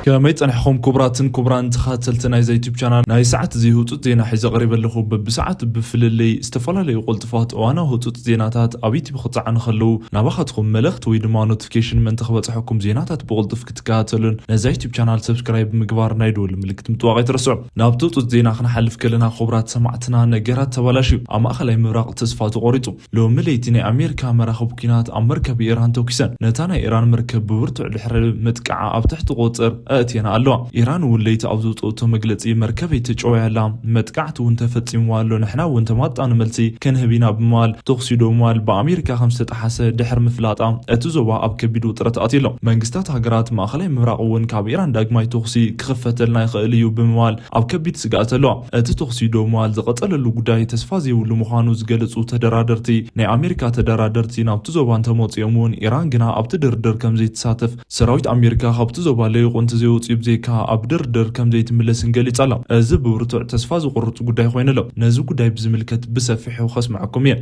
ከመይ ጸኒሕኹም ክቡራትን ክቡራን ተኸታተልቲ ናይዛ ዩቱብ ቻናል? ናይ ሰዓት እዚ ህጹጽ ዜና ሒዘ ቀሪበ ኣለኹ። በብሰዓቱ ብፍልልይ ዝተፈላለዩ ቅልጡፋት እዋናዊ ህጹጽ ዜናታት ኣብ ዩቱብ ክጸዓኑ ከለዉ ናባኻትኩም መልእኽቲ ወይ ድማ ኖቲፊኬሽን ምእንቲ ክበጽሐኩም ዜናታት ብቕልጡፍ ክትከታተሉን ነዛ ዩቱብ ቻናል ሰብስክራይብ ምግባር ናይ ደወል ምልክት ምጥዋቕ ኣይትረስዑ። ናብቲ ህጹጽ ዜና ክንሓልፍ ከለና ክቡራት ሰማዕትና ነገራት ተባላሽዩ ኣብ ማእኸላይ ምብራቕ ተስፋ ተቖሪጹ። ሎሚ ለይቲ ናይ ኣሜሪካ መራኽብ ኲናት ኣብ መርከብ ኢራን ተኩሰን ነታ ናይ ኢራን መርከብ ብብርቱዕ ድሕሪ ምጥቃዓ ኣብ ትሕቲ ቁጽር ኣእትየን ኣለዋ። ኢራን እውን ለይቲ ኣብ ዘውፅኦቶ መግለፂ መርከበይ ተጨወያ ኣላ፣ መጥቃዕቲ እውን ተፈፂምዋ ኣሎ፣ ንሕና እውን ተማጣኒ መልሲ ክንህብ ኢና ብምባል ተኹሲ ደው ምባል ብኣሜሪካ ከም ዝተጠሓሰ ድሕሪ ምፍላጣ እቲ ዞባ ኣብ ከቢድ ውጥረት ኣትዩ ኣሎ። መንግስታት ሃገራት ማእኸላይ ምብራቕ እውን ካብ ኢራን ዳግማይ ተኹሲ ክኽፈተልና ይኽእል እዩ ብምባል ኣብ ከቢድ ስግኣት ኣለዋ። እቲ ተኹሲ ደው ምባል ዝቐጸለሉ ጉዳይ ተስፋ ዘይብሉ ምዃኑ ዝገለጹ ተደራደርቲ፣ ናይ ኣሜሪካ ተደራደርቲ ናብቲ ዞባ እንተመጺኦም እውን ኢራን ግና ኣብቲ ድርድር ከም ዘይትሳተፍ፣ ሰራዊት ኣሜሪካ ካብቲ ዞባ ለይቑ እንተዘይወጽኡ ብዘይካ ኣብ ድርድር ከም ዘይትምለስን ገሊጻ ኣላ። እዚ ብብርቱዕ ተስፋ ዝቑርጽ ጉዳይ ኮይኑ ኣሎ። ነዚ ጉዳይ ብዝምልከት ብሰፊሑ ከስምዐኩም እየ።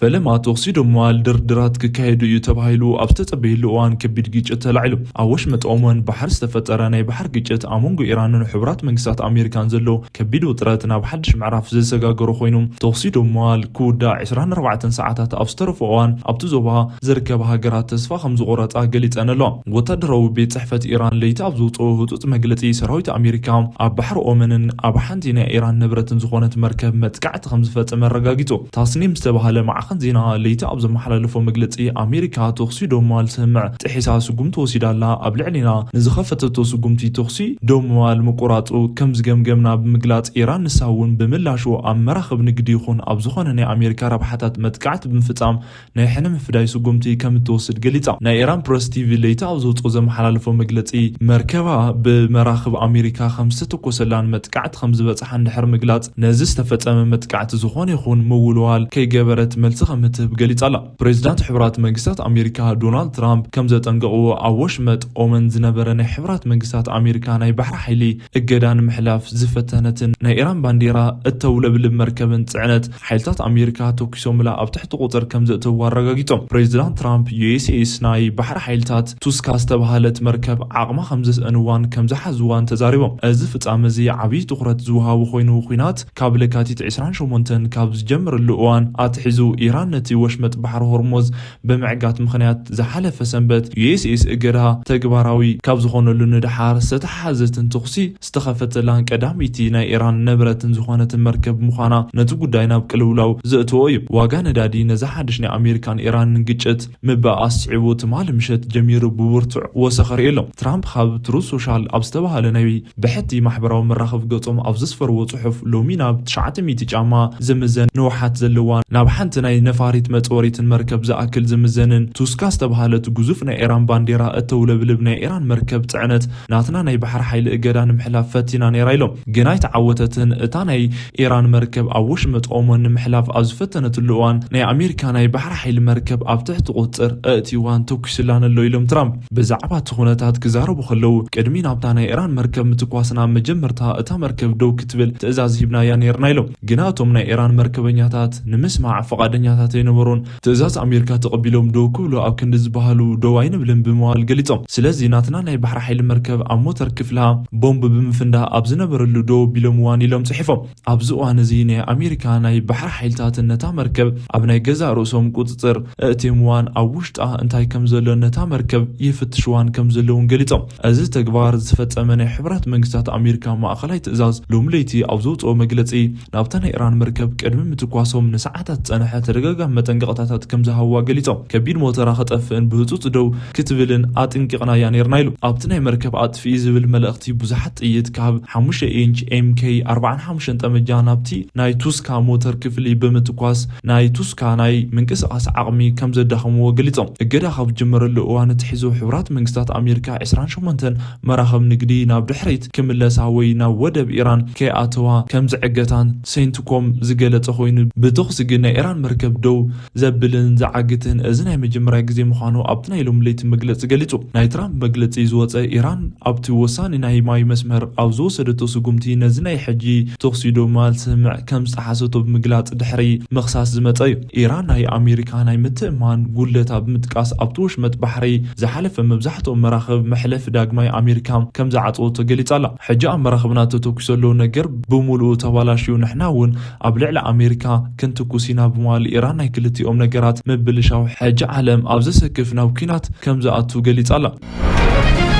ፈለማ ተኹሲ ደው ምባል ድርድራት ክካየዱ እዩ ተባሂሉ ኣብ ዝተጸበየሉ እዋን ከቢድ ግጭት ተላዒሉ። ኣብ ወሽመጥ ኦማን ባሕሪ ዝተፈጠረ ናይ ባሕሪ ግጭት ኣብ መንጎ ኢራንን ሕቡራት መንግስታት ኣሜሪካን ዘሎ ከቢድ ውጥረት ናብ ሓድሽ ምዕራፍ ዘሰጋገሮ ኮይኑ፣ ተኹሲ ደው ምባል ክውዳእ ዕስራን ኣርባዕተን ሰዓታት ኣብ ዝተረፎ እዋን ኣብቲ ዞባ ዝርከባ ሃገራት ተስፋ ከም ዝቖረጻ ገሊጸን ኣለዋ። ወታደራዊ ቤት ጽሕፈት ኢራን ለይቲ ኣብ ዘውጽኦ ህጹጽ መግለጺ፣ ሰራዊት ኣሜሪካ ኣብ ባሕሪ ኦመንን ኣብ ሓንቲ ናይ ኢራን ንብረትን ዝኾነት መርከብ መጥቃዕቲ ከም ዝፈጸመ ኣረጋጊጹ። ታስኒም ዝተባህለ ማዕኸን ዜና ለይቲ ኣብ ዘመሓላለፎ መግለጺ፣ ኣሜሪካ ተኹሲ ደው ምባል ስምምዕ ጥሒሳ ስጉምቲ ወሲዳ ኣላ፣ ኣብ ልዕሊና ንዝኸፈተቶ ስጉምቲ ተኹሲ ደው ምባል ምቁራጹ ከም ዝገምገምና ብምግላጽ፣ ኢራን ንሳ እውን ብምላሹ ኣብ መራኽብ ንግዲ ይኹን ኣብ ዝኾነ ናይ ኣሜሪካ ረብሓታት መጥቃዕቲ ብምፍጻም ናይ ሕነ ምፍዳይ ስጉምቲ ከም እትወስድ ገሊጻ። ናይ ኢራን ፕረስ ቲቪ ለይቲ ኣብ ዘውጽኦ ዘመሓላለፎ መግለጺ፣ መርከባ ብመራኽብ ኣሜሪካ ከም ዝተተኮሰላን መጥቃዕቲ ከም ዝበጽሓን ድሕሪ ምግላጽ፣ ነዚ ዝተፈጸመ መጥቃዕቲ ዝኾነ ይኹን ምውልዋል ከይገበረት መልሲ ከም እትህብ ገሊጻ ኣላ። ፕሬዚዳንት ሕቡራት መንግስታት ኣሜሪካ ዶናልድ ትራምፕ ከም ዘጠንቀቕዎ፣ ኣብ ወሽመጥ ኦመን ዝነበረ ናይ ሕቡራት መንግስታት ኣሜሪካ ናይ ባሕሪ ሓይሊ እገዳ ንምሕላፍ ዝፈተነትን ናይ ኢራን ባንዲራ እተውለብልብ መርከብን ጽዕነት ሓይልታት ኣሜሪካ ተኩሶምላ ኣብ ትሕቲ ቁጽር ከም ዘእተዉ ኣረጋጊጾም። ፕሬዚዳንት ትራምፕ ዩ ኤስ ኤስ ናይ ባሕሪ ሓይልታት ቱስካ ዝተባህለት መርከብ ዓቕማ ከም ዘስአንዋን ከም ዝሓዝዋን ተዛሪቦም። እዚ ፍጻመ እዚ ዓብዪ ትኹረት ዝወሃቦ ኮይኑ፣ ኲናት ካብ ለካቲት ዕስራን ሸሞንተን ካብ ዝጀምረሉ እዋን ኣትሒዙ ኢራን ነቲ ወሽመጥ ባሕሪ ሆርሞዝ ብምዕጋት ምኽንያት ዝሓለፈ ሰንበት ዩ ኤስ ኤስ እገዳ ተግባራዊ ካብ ዝኾነሉ ንደሓር ዝተተሓሓዘትን ተኹሲ ዝተኸፈተላን ቀዳመይቲ ናይ ኢራን ንብረትን ዝኾነትን መርከብ ምዃና ነቲ ጉዳይ ናብ ቅልውላው ዘእተዎ እዩ። ዋጋ ነዳዲ ነዚ ሓድሽ ናይ ኣሜሪካን ኢራንን ግጭት ምብኣስ ስዒቡ ትማሊ ምሸት ጀሚሩ ብብርቱዕ ወሰኸ ርእዩ ኣሎ። ትራምፕ ካብ ትሩዝ ሶሻል ኣብ ዝተባህለ ናይ ብሕቲ ማሕበራዊ መራኸቢ ገጾም ኣብ ዘስፈርዎ ጽሑፍ፣ ሎሚ ናብ ትሽዓተ ሚእቲ ጫማ ዝምዘን ንውሓት ዘለዋ ናብ ሓንቲ ናይ ነፋሪት መጽወሪትን መርከብ ዝኣክል ዝምዘንን ቱስካ ዝተባህለት ግዙፍ ናይ ኢራን ባንዴራ እተውለብልብ ናይ ኢራን መርከብ ጽዕነት ናትና ናይ ባሕሪ ሓይሊ እገዳ ንምሕላፍ ፈቲና ነይራ ኢሎም። ግን ኣይተዓወተትን። እታ ናይ ኢራን መርከብ ኣብ ወሽመጥ ኦማን ንምሕላፍ ኣብ ዝፈተነትሉ እዋን ናይ ኣሜሪካ ናይ ባሕሪ ሓይሊ መርከብ ኣብ ትሕቲ ቁጽጽር ኣእትይዋን ተኩስላን ኣሎ ኢሎም ትራምፕ። ብዛዕባ እቲ ኩነታት ክዛረቡ ከለዉ፣ ቅድሚ ናብታ ናይ ኢራን መርከብ ምትኳስና መጀመርታ እታ መርከብ ደው ክትብል ትእዛዝ ሂብናያ ነይርና ኢሎም። ግና እቶም ናይ ኢራን መርከበኛታት ንምስማዕ ፈቓደኛታት ኣይነበሩን። ትእዛዝ ኣሜሪካ ተቐቢሎም ደው ክብሉ ኣብ ክንዲ ዝበሃሉ ደው ኣይንብልን ብምባል ገሊጾም። ስለዚ ናትና ናይ ባሕሪ ሓይሊ መርከብ ኣብ ሞተር ክፍላ ቦምብ ብምፍንዳእ ኣብ ዝነበረሉ ደው ኣቢሎምዋን ኢሎም ጽሒፎም። ኣብዚ እዋን እዚ ናይ ኣሜሪካ ናይ ባሕሪ ሓይልታትን ነታ መርከብ ኣብ ናይ ገዛእ ርእሶም ቁጽጽር ኣእትዮምዋን ኣብ ውሽጣ እንታይ ከም ዘሎ ነታ መርከብ ይፍትሽዋን ከም ዘለውን ገሊጾም። እዚ ተግባር ዝፈጸመ ናይ ሕቡራት መንግስታት ኣሜሪካ ማእኸላይ ትእዛዝ ሎሚ ለይቲ ኣብ ዘውጽኦ መግለጺ፣ ናብታ ናይ ኢራን መርከብ ቅድሚ ምትኳሶም ንሰዓታት ዝጸንሐ ተደጋጋሚ መጠንቀቕታታት ከም ዝሃብዋ ገሊጾም። ከቢድ ሞተራ ከጠፍእን ብህጹጽ ደው ክትብልን ኣጥንቂቕናያ ነይርና ኢሉ። ኣብቲ ናይ መርከብ ኣጥፍኢ ዝብል መልእኽቲ ብዙሓት ጥይት ካብ ሓሙሽተ ኢንች ኤም ኬ ኣርባዓን ሓሙሽተን ጠመንጃ ናብቲ ናይ ቱስካ ሞተር ክፍሊ ብምትኳስ ናይ ቱስካ ናይ ምንቅስቓስ ዓቕሚ ከም ዘዳኸምዎ ገሊጾም። እገዳ ካብ ዝጀመረሉ እዋን ኣትሒዙ ሕቡራት መንግስታት ኣሜሪካ ዕስራን ሸሞንተን መራኸብ ንግዲ ናብ ድሕሪት ክምለሳ ወይ ናብ ወደብ ኢራን ከይኣተዋ ከም ዝዕገታን ሴንትኮም ዝገለጸ ኮይኑ፣ ብተኹሲ ግን ናይ ኢራን መርከብ ደው ዘብልን ዝዓግትን እዚ ናይ መጀመርያ ግዜ ምዃኑ ኣብቲ ናይ ሎሚ ለይቲ መግለጺ ገሊጹ። ናይ ትራምፕ መግለጺ ዝወጸ፣ ኢራን ኣብቲ ወሳኒ ናይ ማይ መስመር ኣብ ዝወሰደቶ ስጉምቲ ነዚ ናይ ሕጂ ተኹሲ ዶ ማል ስምምዕ ከም ዝጠሓሰቶ ብምግላጽ ድሕሪ ምኽሳስ ዝመጸ እዩ። ኢራን ናይ ኣሜሪካ ናይ ምትእምማን ጉድለት ኣብ ምጥቃስ ኣብቲ ወሽመጥ ባሕሪ ዝሓለፈ መብዛሕትኦም መራኽብ መሕለፊ ዳግማይ ኣሜሪካ ከም ዝዓጸወቶ ገሊጻ ኣላ። ሕጂ ኣብ መራኽብና ተተኩሱ ዘሎ ነገር ብምሉኡ ተባላሽዩ፣ ንሕና እውን ኣብ ልዕሊ ኣሜሪካ ክንትኩስ ኢና ብምባል ኢራን ናይ ክልቲኦም ነገራት ምብልሻው ሕጂ ዓለም ኣብ ዘሰክፍ ናብ ኲናት ከም ዝኣቱ ገሊጻ ኣላ።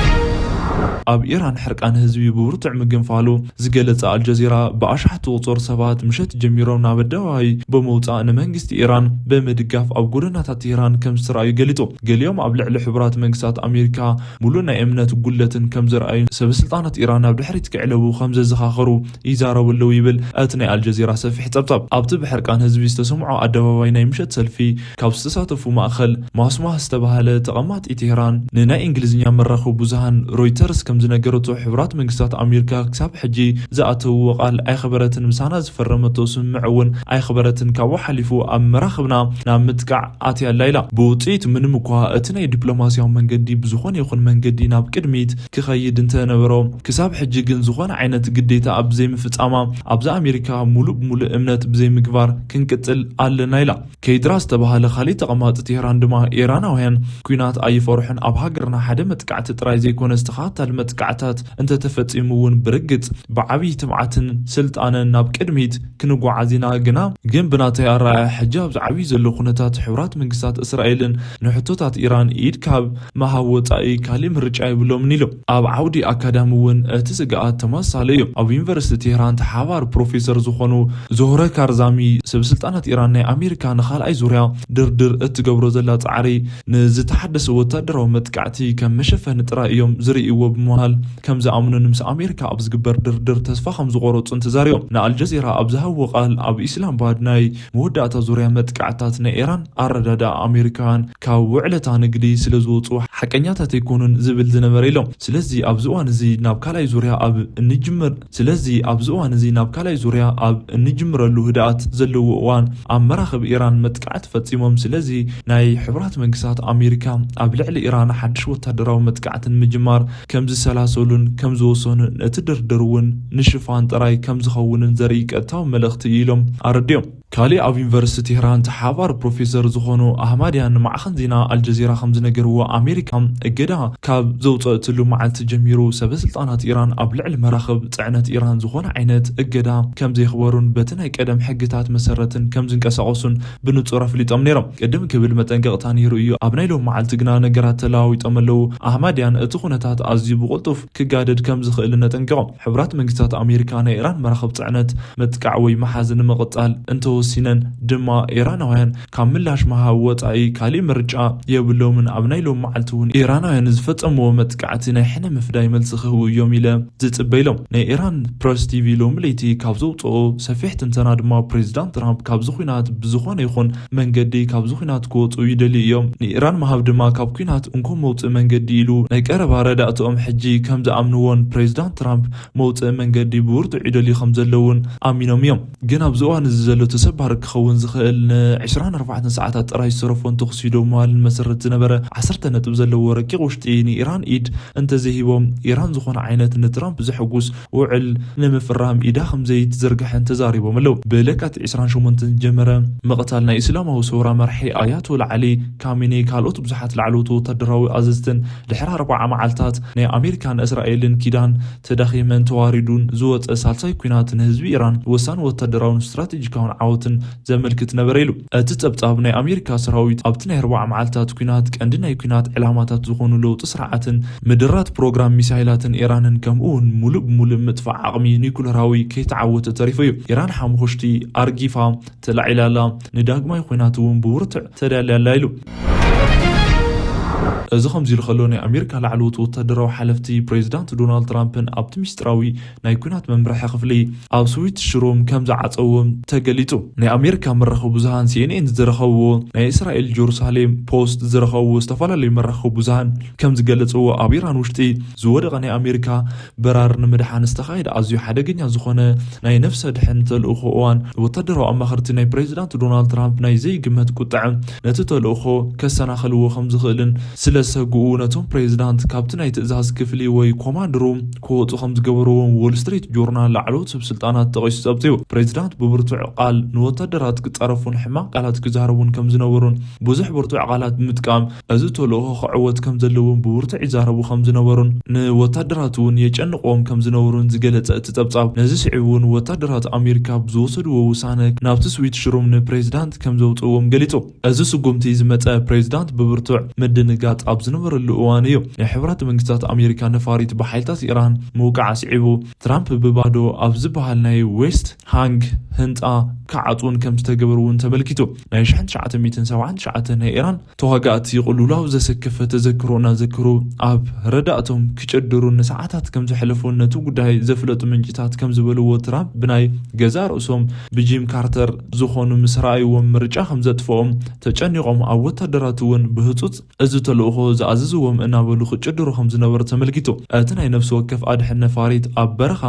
ኣብ ኢራን ሕርቃን ህዝቢ ብብርቱዕ ምግንፋሉ ዝገለጸ ኣልጀዚራ፣ ብኣሽሓት ዝቑጸሩ ሰባት ምሸት ጀሚሮም ናብ ኣደባባይ ብምውጻእ ንመንግስቲ ኢራን ብምድጋፍ ኣብ ጎደናታት ቴህራን ከም ዝተራእዩ ገሊጹ። ገሊኦም ኣብ ልዕሊ ሕቡራት መንግስታት ኣሜሪካ ሙሉእ ናይ እምነት ጉለትን ከም ዘርኣዩ ሰበስልጣናት ኢራን ናብ ድሕሪት ክዕለቡ ከም ዘዘኻኸሩ ይዛረቡ ኣለዉ ይብል እቲ ናይ ኣልጀዚራ ሰፊሕ ጸብጻብ። ኣብቲ ብሕርቃን ህዝቢ ዝተሰምዖ ኣደባባይ ናይ ምሸት ሰልፊ ካብ ዝተሳተፉ ማእኸል ማስማህ ዝተባህለ ተቐማጢ ቴህራን ንናይ እንግሊዝኛ መራኸቢ ብዙሃን ሮይተርስ ከም ዝነገረቶ፣ ሕቡራት መንግስታት ኣሜሪካ ክሳብ ሕጂ ዝኣተውዎ ቃል ኣይኸበረትን፣ ምሳና ዝፈረመቶ ስምምዕ እውን ኣይኸበረትን፣ ካብኡ ሓሊፉ ኣብ መራኽብና ናብ ምጥቃዕ ኣትያ ኣላ ኢላ። ብውፅኢት ምንም እኳ እቲ ናይ ዲፕሎማሲያዊ መንገዲ ብዝኾነ ይኹን መንገዲ ናብ ቅድሚት ክኸይድ እንተነበሮ፣ ክሳብ ሕጂ ግን ዝኾነ ዓይነት ግዴታ ኣብ ዘይምፍጻማ፣ ኣብዚ ኣሜሪካ ሙሉእ ብሙሉእ እምነት ብዘይምግባር ክንቅጽል ኣለና ኢላ። ከይድራ ዝተባህለ ካሊእ ተቐማጢ ቴህራን ድማ፣ ኢራናውያን ኲናት ኣይፈርሑን፣ ኣብ ሃገርና ሓደ መጥቃዕቲ ጥራይ ዘይኮነስ ተኸታታሊ መጥቃዕታት እንተተፈጺሙ እውን ብርግጽ ብዓብዪ ትብዓትን ስልጣነን ናብ ቅድሚት ክንጓዓዝ ኢና፣ ግና ግን ብናተይ ኣረኣእያ ሕጂ ኣብዚ ዓብዪ ዘሎ ኩነታት ሕቡራት መንግስታት እስራኤልን ንሕቶታት ኢራን ኢድ ካብ ምሃብ ወጻኢ ካሊእ ምርጫ የብሎምን ኢሉ። ኣብ ዓውዲ ኣካዳሚ እውን እቲ ስግኣት ተመሳሳሊ እዩ። ኣብ ዩኒቨርሲቲ ቴህራን ተሓባሪ ፕሮፌሰር ዝኾኑ ዞህረ ካርዛሚ፣ ሰበስልጣናት ኢራን ናይ ኣሜሪካ ንኻልኣይ ዙርያ ድርድር እትገብሮ ዘላ ጻዕሪ ንዝተሓደሰ ወታደራዊ መጥቃዕቲ ከም መሸፈኒ ጥራይ እዮም ዝርእይዎ ብምባል፣ ከም ዝኣምኑን ምስ ኣሜሪካ ኣብ ዝግበር ድርድር ተስፋ ከም ዝቆረጹን ተዛሪቦም። ንኣልጀዚራ ኣብ ዝሃብዎ ቃል፣ ኣብ ኢስላማባድ ናይ መወዳእታ ዙርያ መጥቃዕታት ናይ ኢራን ኣረዳድኣ ኣሜሪካውያን ካብ ውዕለታ ንግዲ ስለ ዝወጹ ሓቀኛታት ኣይኮኑን ዝብል ዝነበረ ኢሎም። ስለዚ ኣብዚ እዋን እዚ ናብ ካልኣይ ዙርያ ኣብ እንጅምር ስለዚ ኣብዚ እዋን እዚ ናብ ካልኣይ ዙርያ ኣብ እንጅምረሉ ህድኣት ዘለዎ እዋን፣ ኣብ መራኽብ ኢራን መጥቃዕቲ ፈጺሞም። ስለዚ ናይ ሕቡራት መንግስታት ኣሜሪካ ኣብ ልዕሊ ኢራን ሓድሽ ወታደራዊ መጥቃዕቲ ንምጅማር ከም ዝሰላሰሉን ከም ዝወሰኑን እቲ ድርድር እውን ንሽፋን ጥራይ ከም ዝኸውንን ዘርኢ ቀጥታዊ መልእኽቲ እዩ ኢሎም ኣረዲኦም። ካሊእ ኣብ ዩኒቨርሲቲ ቴህራን ተሓባሪ ፕሮፌሰር ዝኾኑ ኣህማድያን ንማዕኸን ዜና ኣልጀዚራ ከም ዝነገርዎ፣ ኣሜሪካ እገዳ ካብ ዘውፀእትሉ መዓልቲ ጀሚሩ ሰበስልጣናት ኢራን ኣብ ልዕሊ መራኽብ ፅዕነት ኢራን ዝኾነ ዓይነት እገዳ ከም ዘየኽበሩን በቲ ናይ ቀደም ሕግታት መሰረትን ከም ዝንቀሳቐሱን ብንጹር ኣፍሊጦም ነይሮም። ቅድም ክብል መጠንቀቕታ ነይሩ እዩ። ኣብ ናይ ሎም መዓልቲ ግና ነገራት ተለዋዊጦም ኣለዉ። ኣህማድያን እቲ ኩነታት ኣዝዩ ብቕልጡፍ ክጋደድ ከም ዝኽእልን ኣጠንቂቖም። ሕቡራት መንግስታት ኣሜሪካ ናይ ኢራን መራኽብ ጽዕነት ምጥቃዕ ወይ ምሓዝ ንምቕጻል እንተወሲነን ድማ፣ ኢራናውያን ካብ ምላሽ ምሃብ ወጻኢ ካሊእ ምርጫ የብሎምን። ኣብ ናይ ሎም መዓልቲ እውን ኢራናውያን ዝፈጸምዎ መጥቃዕቲ ናይ ሕነ ምፍዳይ መልሲ ክህቡ እዮም ኢለ ዝጽበ ኢሎም። ናይ ኢራን ፕረስ ቲቪ ሎሚ ለይቲ ካብ ዘውጽኦ ሰፊሕ ትንተና ድማ፣ ፕሬዚዳንት ትራምፕ ካብዚ ኲናት ብዝኾነ ይኹን መንገዲ ካብዚ ኲናት ክወጹ ይደልዩ እዮም። ንኢራን ምሃብ ድማ ካብ ኲናት እንኮ መውጽኢ መንገዲ ኢሉ ናይ ቀረባ ረዳእትኦም ሕጂ ከም ዝኣምንዎን ፕሬዚዳንት ትራምፕ መውጽኢ መንገዲ ብብርቱዕ ይደልዩ ከም ዘለውን ኣሚኖም እዮም። ግን ኣብዚ እዋን እዚ ዘሎ ተሰባሪ ክኸውን ዝኽእል ን ዕስራን ኣርባዕተን ሰዓታት ጥራይ ዝተረፎን ተኹሲ ደው ምባልን መሰረት ዝነበረ ዓሰርተ ነጥቢ ዘለዎ ረቂቕ ውሽጢ ንኢራን ኢድ እንተዘይሂቦም፣ ኢራን ዝኾነ ዓይነት ንትራምፕ ዘሐጉስ ውዕል ንምፍራም ኢዳ ከም ዘይትዝርግሕን ተዛሪቦም ኣለዉ። ብለካቲት ዕስራን ሸሞንተን ዝጀመረ ምቕታል ናይ እስላማዊ ሰውራ መራሒ ኣያቶላ ዓሊ ካሚኒ፣ ካልኦት ብዙሓት ላዕለዎት ወታደራዊ ኣዘዝትን ድሕሪ ኣርባዓ መዓልታት ናይ ኣሜሪካን እስራኤልን ኪዳን ተዳኺመን ተዋሪዱን ዝወጸ ሳልሳይ ኲናት ንህዝቢ ኢራን ወሳኒ ወታደራውን ስትራቴጂካውን ዓወትን ዘመልክት ነበረ ኢሉ። እቲ ጸብጻብ፣ ናይ ኣሜሪካ ሰራዊት ኣብቲ ናይ ኣርባዓ መዓልታት ኲናት ቀንዲ ናይ ኲናት ዕላማታት ዝኾኑ ለውጢ ስርዓትን ምድራት ፕሮግራም ሚሳይላትን ኢራንን ከምኡ እውን ሙሉእ ብሙሉእ ምጥፋእ ዓቕሚ ኒኩለራዊ ከይተዓወተ ተሪፉ እዩ። ኢራን ሓሙኽሽቲ ኣርጊፋ ተላዒላ ኣላ። ንዳግማይ ኲናት እውን ብብርቱዕ ተዳልያ ኣላ ኢሉ። እዚ ከምዚ ኢሉ ከሎ፣ ናይ ኣሜሪካ ላዕለዎት ወታደራዊ ሓለፍቲ ፕሬዚዳንት ዶናልድ ትራምፕን ኣብቲ ሚስጥራዊ ናይ ኲናት መምርሒ ክፍሊ ኣብ ስዊት ሽሩም ከም ዝዓጸዎም ተገሊጹ። ናይ ኣሜሪካ መራኸቢ ብዙሃን ሲኤንኤን ዝረኸብዎ፣ ናይ እስራኤል ጀሩሳሌም ፖስት ዝረኸብዎ፣ ዝተፈላለዩ መራኸቢ ብዙሃን ከም ዝገለጽዎ፣ ኣብ ኢራን ውሽጢ ዝወደቐ ናይ ኣሜሪካ በራር ንምድሓን ዝተኻየደ ኣዝዩ ሓደገኛ ዝኾነ ናይ ነፍሰ ድሕን ተልእኾ እዋን፣ ወታደራዊ ኣማኸርቲ ናይ ፕሬዚዳንት ዶናልድ ትራምፕ ናይ ዘይግመት ቁጥዐ ነቲ ተልእኾ ከሰናኸልዎ ከም ዝኽእልን ስለ ሰግኡ፣ ነቶም ፕሬዚዳንት ካብቲ ናይ ትእዛዝ ክፍሊ ወይ ኮማንድ ሩም ክወጹ ከም ዝገበርዎም ዎል ስትሪት ጆርናል ላዕለዎት ሰብ ስልጣናት ጠቒሱ ጸብጺቡ። ፕሬዚዳንት ብብርቱዕ ቃል ንወታደራት ክጻረፉን ሕማቕ ቃላት ክዛረቡን ከም ዝነበሩን፣ ብዙሕ ብርቱዕ ቃላት ብምጥቃም እዚ ተልእኾ ክዕወት ከም ዘለዎም ብብርቱዕ ይዛረቡ ከም ዝነበሩን ንወታደራት እውን የጨንቕዎም ከም ዝነበሩን ዝገለጸ እቲ ጸብጻብ፣ ነዚ ስዒቡ እውን ወታደራት ኣሜሪካ ብዝወሰድዎ ውሳነ ናብቲ ስዊት ሽሩም ንፕሬዚዳንት ከም ዘውፅእዎም ገሊጹ። እዚ ስጉምቲ ዝመጸ ፕሬዚዳንት ብብርቱዕ ምድንጋጽ ኣብ ዝነበረሉ እዋን እዩ። ናይ ሕቡራት መንግስታት ኣሜሪካ ነፋሪት ብሓይልታት ኢራን ምውቃዓ ስዒቡ፣ ትራምፕ ብባዶ ኣብ ዝበሃል ናይ ዌስት ሃንግ ህንጻ ክዓጽውን ከም ዝተገበሩ እውን ተመልኪቱ። ናይ ሽሕን ትሽዓተ ሚእትን ሰብዓን ትሽዓተ ናይ ኢራን ተዋጋእቲ ቅልውላው ዘሰከፈ ተዘክሮ እናዘከሩ፣ ኣብ ረዳእቶም ክጭድሩ ንሰዓታት ከም ዘሕለፉን ነቲ ጉዳይ ዘፍለጡ ምንጭታት ከም ዝበልዎ፣ ትራምፕ ብናይ ገዛእ ርእሶም ብጂም ካርተር ዝኾኑ ምስ ረኣይዎም ምርጫ ከም ዘጥፍኦም ተጨኒቖም፣ ኣብ ወታደራት እውን ብህጹጽ እዚ ተልእኾ ዝኣዘዝዎም እናበሉ ክጭድሩ ከም ዝነበሩ ተመልኪቱ። እቲ ናይ ነፍሲ ወከፍ ኣድሕን ነፋሪት ኣብ በረኻ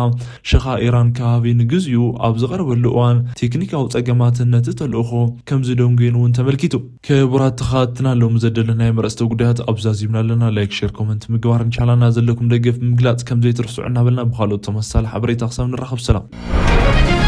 ሽኻ ኢራን ከባቢ ንግዚኡ ኣብ ዝቐረበሉ እዋን፣ ቴክኒካዊ ጸገማትን ነቲ ተልእኾ ከም ዝደንጉየን እውን ተመልኪቱ። ክቡራት ተኸታተልትና፣ ሎሚ ዘደለናዮም ኣርእስተ ጉዳያት ኣብዚ ዛዚምና ኣለና። ላይክ፣ ሼር፣ ኮመንት ምግባር፣ ንቻናልና ዘለኩም ደገፍ ምግላጽ ከም ዘይትርስዑ እናበልና፣ ብኻልኦት ተመሳሳሊ ሓበሬታ ክሳብ ንራኸብ፣ ሰላም።